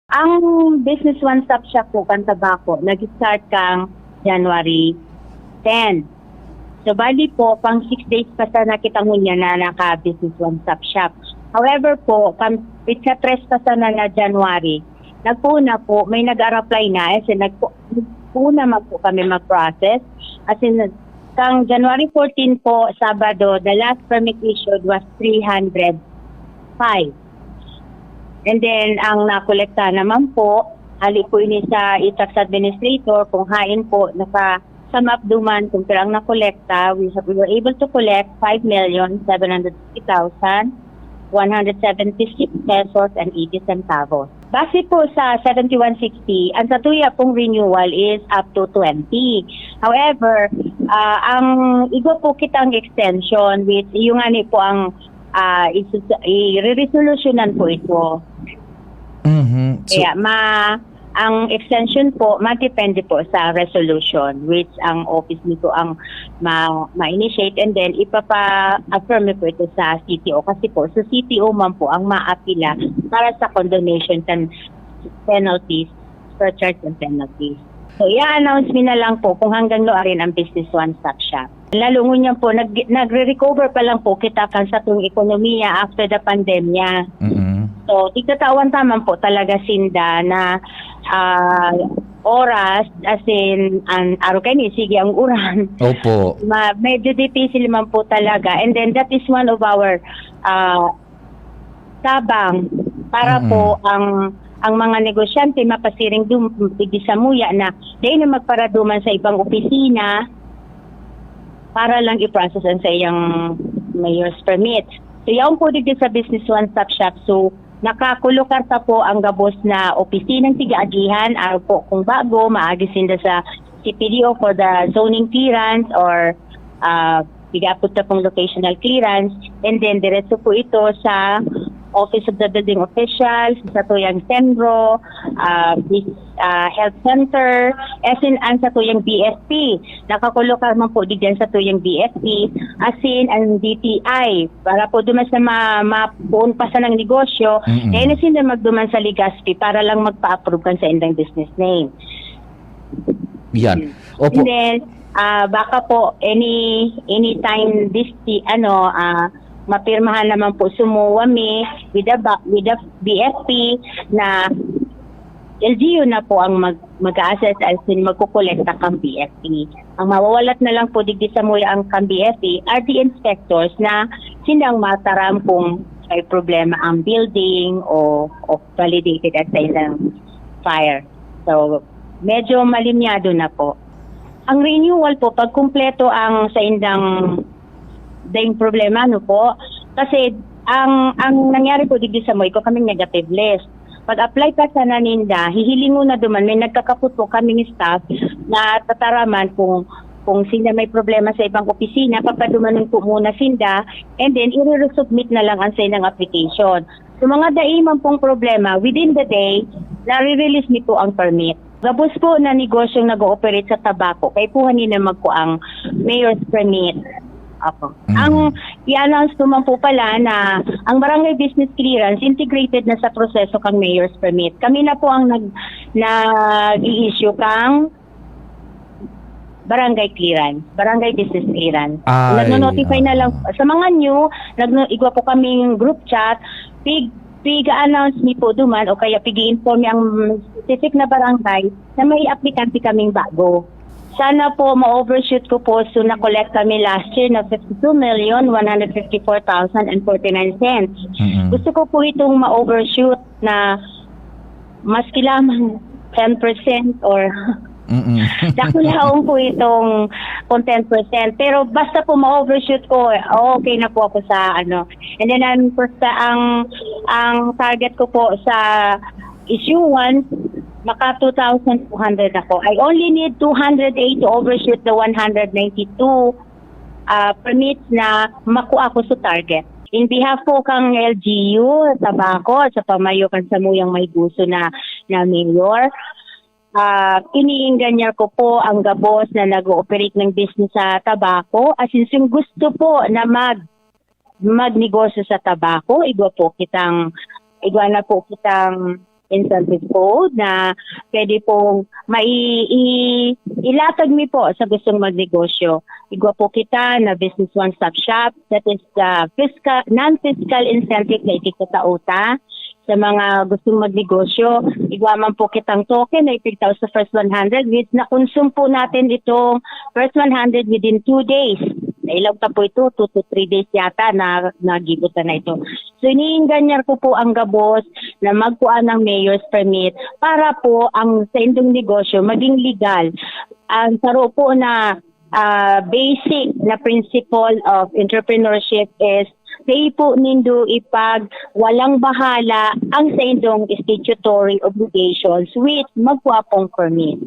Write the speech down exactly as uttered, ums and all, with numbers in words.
Ang Business One Stop Shop po kan Tabaco, nag-start kang January ten. So, bali po, pang six days pa sana kita ngunyan na naka-Business One Stop Shop. However po, kam, pitsa tres pa sana na January, nagpuon na po, may nag-a-apply na, as in, nagpu-, nagpuon na man po kami mag-process. As in, kang January fourteen po, Sabado, the last permit issued was three hundred five. And then, ang nakolekta naman po, hali po ini sa e-tax administrator, kung hain po, naka-sum up duman kung pira ang nakolekta, we, have, we were able to collect five million seven hundred sixty thousand one hundred seventy-six pesos and eighty centavos. Base po sa seventy-one sixty, ang satuya pong renewal is up to twenty. However, ah, ang igwa po kitang extension, which yung ani po ang ah, isus-, i-re-resolutionan po ito. Mhm. So, Kaya ma-, ang extension po, madepende po sa resolution, which ang office nito ang ma-, ma-initiate, and then ipapa-affirm po ito sa C T O. Kasi po, sa C T O man po ang maapila para sa condonation kan penalties, surcharge and penalties. So, i-announce mi na lang po kung hanggang nuarin ang Business One Stop Shop. Lalo ngunyan po, nag-, nagre-recover pa lang po kita kan satong ekonomiya after the pandemya. Mm-mm. So, tigtatawan ta man po talaga sinda na, ah, oras, as in, an, araw kaini, sige ang uran. Opo. Ma-, medyo difícil man po talaga. And then, that is one of our, ah, tabang para Mm-mm. po ang, ang mga negosyante mapasiring dum-, digdi samuya na dai na magparaduman sa ibang opisina para lang i-process ang sa iyang mayor's permit. So, yaon po digdi sa Business One Stop Shop. So, nakakolokar ta po ang gabos na opisinang tig-aagihan. Araw po kung bago, maagi sinda sa C P D O for the zoning clearance or, ah, tig-aapod ta pong locational clearance. And then, diretso po ito sa Office of the Building Officials, sa tuyang CENRO, ah, bis-, ah, Health Center, as in, ang sa tuyang B F P. Nakakolokar man po digyan sa tuyang B F P, as in, ang D T I. Para po duman sa ma-, mapuon pa sa ng negosyo, Mm-mm. kaya na sila magduman sa Legazpi para lang magpa-approve kan sa indang business name. Yan. Mm. Opo. And then, ah, baka po, any, anytime this, ano, ah, mapirmahan naman po, sumuwa mi with the ba-, with the B F P na L G U na po ang mag-, mag-a-assess as in magkokolekta kang B F P. Ang mawawalat na lang po digdi samuya ang kang B F P are the inspectors na sindang mataram kung may problema ang building o, o validated as sa isang fire. So, medyo malimyado na po. Ang renewal po, pag kumpleto ang sa indang daing problema, no po? Kasi ang, ang nangyari po digdi sa Moyco, kaming negative list. Pag-apply pa sana ninda, hihilingon na duman, may nagkakapot po kaming staff na tataraman kung, kung sila may problema sa ibang opisina, papadumanon po muna sinda, and then i-resubmit na lang ang sa ilang application. So, mga dai man pong problema, within the day, nare-release nito ang permit. Gabos po na negosyong nag-ooperate sa tabako, kaipuhan nila magkuang mayor's permit. Apo. Mm. Ang i-announce ko man po pala na ang barangay business clearance integrated na sa proseso kang mayor's permit. Kami na po ang nag-, nag-i-issue kang barangay clearance, barangay business clearance. Ay, Nagno-notify na lang. ah. Sa mga new, nagno-, igwa po kaming group chat, pig-, piga-announce mi po duman o kaya pigi-inform mi ang specific na barangay na may aplikante kaming bago. Sana po ma-overshoot ko po. So, na-collect kami last year na fifty-two million one hundred fifty-four thousand and forty-nine cents. Mm-mm. Gusto ko po itong ma-overshoot na maski lamang ten percent or Mm-mm. dakulaon po itong kung ten percent. Pero basta po ma-overshoot ko, okay na po ako sa ano. And then, ang, ang, ang target ko po sa issuance, maka two thousand two hundred ako. I only need two hundred eight to overshoot the one hundred ninety-two, ah, permits na makuha ko sa target. In behalf po kang L G U, Tabaco, at sa pamayo kan samuyang may gusto na, na mayor, ah, iniinganyan ko po ang gabos na nag-ooperate ng business sa Tabaco. As in, kung gusto po na mag-, magnegosyo sa tabako, igwa po kitang, igwa na po kitang incentive code na pwede pong mai-, i-, ilatag mi po sa gustong magnegosyo. Igwa po kita na business one-stop shop, that is the fiscal, non-fiscal incentive na itigtatao ta sa mga gustong magnegosyo. Igwa man po kitang token na ipigtao sa first one hundred, with na-consume po natin itong first one hundred within two days. Nailaw ta po ito, two to three days yata na nagibo ta na ito. So, iniinganyan ko po ang gabos na magkuha ng mayor's permit para po ang saindong negosyo maging legal. Ang saro po na, ah, basic na principle of entrepreneurship is dai po nindo ipag walang bahala ang saindong statutory obligations with magkuha pong permit.